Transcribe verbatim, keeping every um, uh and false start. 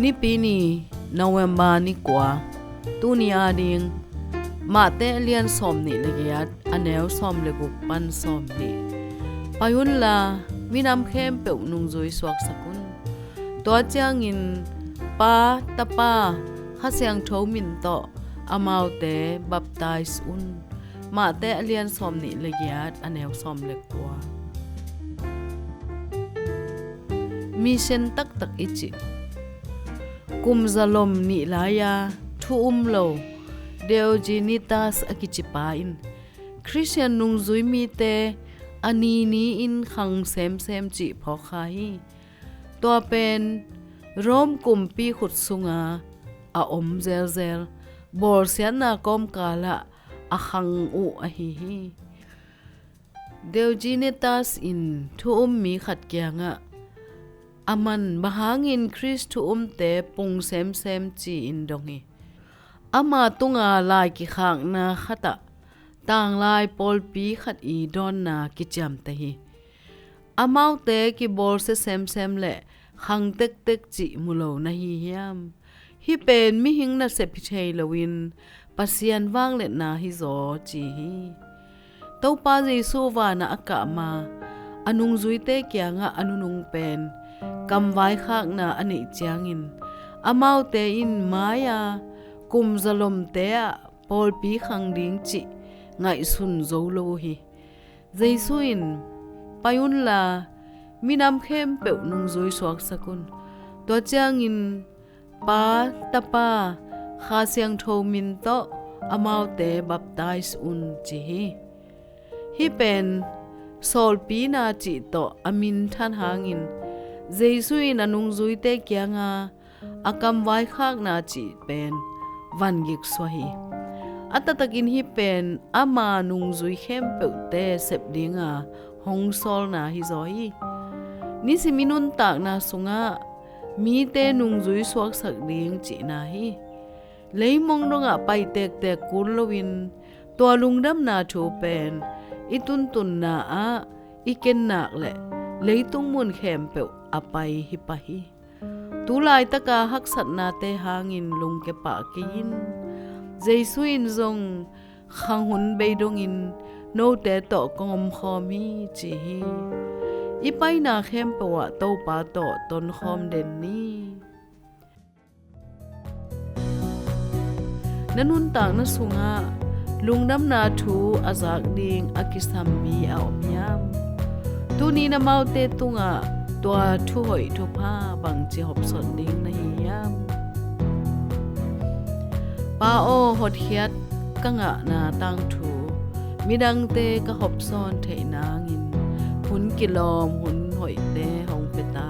Nipi ni, November ni kua. Tuni ading Matthai a lian sawm nih le giat, a neu sawm le guk pan sawm nih. Pai unla, minam khempeuh nungzui suaksak un. Tua ciangin Pa, Tapa, Kha Siangtho min tawh amaute baptize un. Matthai a lian sawm nih le giat, a neu sawm le kua. Mission taktak i cih. Kum zalom nih lai-a thu um lo Diogenetus a kici pa in Khristian nungzui mite a ni ni-in khang semsem cih phawk kha hi. Tua pen Rome kumpi khut sunga a om zelzel bawlsiatna kawmkalah a khang uh ahi hi. Diogenetus in thu um mi khat kiangah, "Aman bang hangin Khrist thu umte pung semsem?" ci-in dong hi. Ama tunga lai kikhakna khatah tanglai pawlpi khat i dawnna kiciamteh hi. Amaute kibawlsia semsem le khang tektek cih mu lo na hi hiam? Hih pen mihing nasep hi thei loin Pasian vangliatna hi zaw ci hi. Topa Jesu vanah a kah ma a nungzuite kiangah a nunung pen kamvaikhakna a neih ciangin amaute in mai-a kum zalomte ah pawlpi khang ding cih ngaihsun zo lo uh hi. Jesu in, "Pai unla, minam khempeuh nungzui suaksak un. Tua ciangin Pa, Tapa, Kha Siangtho min tawh amaute baptize un," ci hi. Hih pen sawlpina cih tawh a minthan hangin Jesu in a nungzuite kianga a kamvaikhakna cih pen vangik suah hi. A taktakin hih pen ama nungzui khempeuhte sep dinga hong sawlna hi zaw hi. Nisim i nuntakna sungah mite nungzui suaksak ding cihna hi. Leimong dongah pai tektek kul loin tua lungdamna thu pen i tuntunna ah i kennak le leitung mun khempeuh a pai hi pah hi. Tu laitaka haksatnate hangin lungkia pah kei in. Jesu in zong khang hun bei dongin note tawh kong omkhawm hi ci hi. I paina khempeuh ah Topa tawh tonkhawm den ni. Na nuntakna sungah lungdamna thu a zak ding a kisam mi a om hiam? Tuni in amaute tungah tua thuhoih thupha bangci hopsawn ding na hi hiam? Pa aw, hotkhiat ka ngahna tangthu midangte ka hopsawn theih nangin hun kilawm, hun hoihte hong pia ta